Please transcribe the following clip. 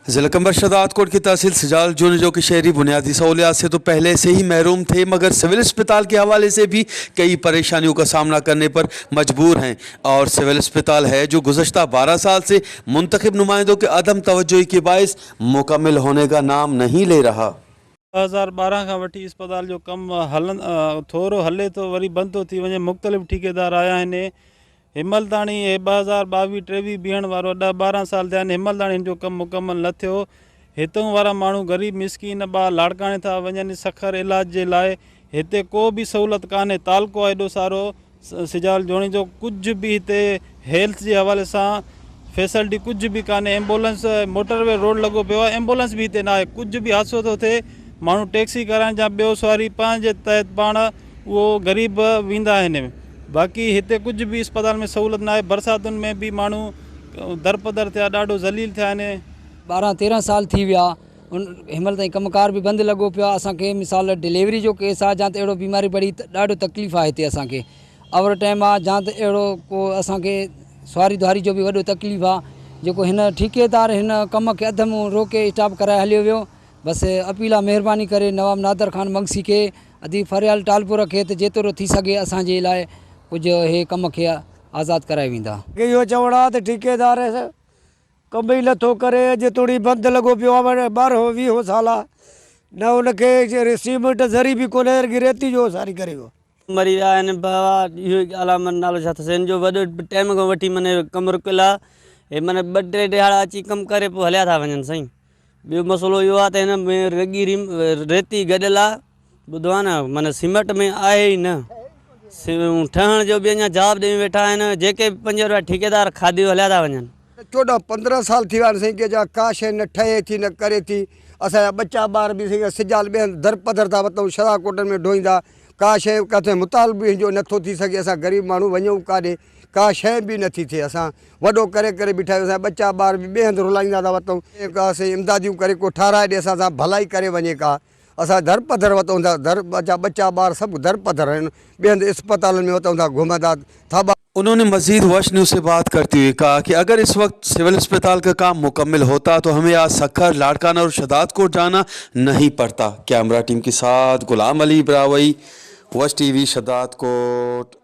ज़िला कंबर शहदादकोट की तहसील सजाल जुनेजो के शहरी बुनियादी सहूलियात से तो पहले से ही महरूम थे, मगर सिविल अस्पताल के हवाले से भी कई परेशानियों का सामना करने पर मजबूर हैं। और सिविल अस्पताल है जो गुज़श्ता 12 साल से मुंतखब नुमाइंदों के अदम तवज्जो के बायस मुकम्मल होने का नाम नहीं ले रहा। 2012 کان وٺي اسپتال جو ڪم هلن ٿورو هلي ٿو وري بند ٿو ٿي وڃي مختلف ٺيڪيدار آيا آهن هنمهل تاڻي هي 2022 23 بيهڻ وارو ڏهه 12 سال ٿيا آهن هنمهل تاڻي هن جو ڪم مڪمل نه ٿيو هتئون وارا ماڻهو غريب مسڪين ٻا لاڙڪاڻي ٿا وڃن سکر علاج جي لاء هتي ڪو به سهولت ڪانهي تعلقو آهي ايڏو سارو سجاول جوڻيجو ڪجهه به هتي هيلٿ جي حوالي سان فيسلٽي ڪجهه به ڪانهي ايمبولنس موٽر وي روڊ لڳو پيو آهي ايمبولنس به هتي ناهي ڪجهه به حادثو ٿو ٿئي ماڻهو ٽيڪسي ڪرائن يا ٻيو سواري پنهنجي تحت پاڻ اهو غريب ويندا آهن باقي هتي ڪجهه به اسپتال ۾ سهولت ناهي برساتن ۾ به ماڻهو درپدر ٿيا ڏاڍو ذليل ٿيا آهن. 12 13 سال ٿي ويا هن مهل تائين ڪم ڪار به بند لڳو پيو آهي اسان کي مثال ڊليوري جو ڪيس آهي جا ته اهڙو بيماري پڙي ته ڏاڍو تڪليف آهي هتي اسان کي اوور ٽائيم آهي جا ته اهڙو ڪو اسان کي سواري دواري جو به وڏو تڪليف آهي جيڪو هن ٺيڪيدار هن ڪم کي اڌ ۾ روڪي اسٽاپ ڪرائي هليو ويو بس اپيل آهي مهرباني ڪري نواب نادر خان مگسي کي ادي فريال ٽالپور کي ته جيترو ٿي سگهي اسان جي لاء ڪجهه هي ڪم کي آزاد ڪرائي ويندا. اهو چوڻ آهي ته ٺيڪيدار ڪم ئي نٿو ڪري اڄ توڙي بند لڳو پيو آ ٻارهون ويهون سال آ نه ان کي سيمنٽ ذري به ڪونهي رڳي ريتي جو ساري ڪري ويو. مري ويا آهن بابا اهو ئي ڳالهه آ من نالو ڇا اٿس هن جو وڏو ٽائيم کان وٺي من ڪم رڪيل آ هي من ٻه ٽي ڏهاڙا اچي ڪم ڪري پوء هليا ٿا وڃن سائين ٻيو مسئلو اهو آ ته هن ۾ رڳي ريتي گڏيل آ ٻڌو آ نه معنيٰ سيمٽ ۾ آهي ئي نه ٺهڻ جو به اڃا جواب ڏئي ويٺا آهن جيڪي به 5 روپيا ٺيڪيدار کاڌي هليا ٿا وڃن. 14 15 سال ٿي ويا آهن سائين ڪي جا ڪا شيء نه ٺهي ٿي نه ڪري ٿي اسان جا ٻچا ٻار به سائين سجال ٻئي هنڌ در پڌر ٿا وتون شھدا ڪوٽن ۾ ڍوئيندا ڪا شيء ڪٿي مطالبو به هن جو نٿو ٿي سگهي اسان غريب ماڻهو وڃون ڪاڏي ڪا شيء به نٿي ٿئي اسان وڏو ڪري ڪري بيٺا آهيون اسان جا ٻچا ٻار به ٻئي هنڌ رلائيندا ٿا وتون ڪا سائين امداديون ڪري ڪو ٺهرائي ڏي اسان سان ڀلائي ڪري وڃي ڪا اسان در پڌر وتون ٿا، در جا ٻچا ٻار سڀ در پڌر آهن، ٻئي هنڌ اسپتالن ۾ وتون ٿا گهمندا ٿاٻا. انهون ني مزيد وش نيوز سي بات ڪرتي هوئي ڪها ڪي اگر اس وقت سول اسپتال ڪا ڪام مڪمل هوتا تو همي آج سکر، لاڙڪانا اور شھدادڪوٽ جانا نهين پڙتا. ڪيمرا ٽيم ڪي ساٿ غلام علي براهوئي، وش ٽي وي شھدادڪوٽ.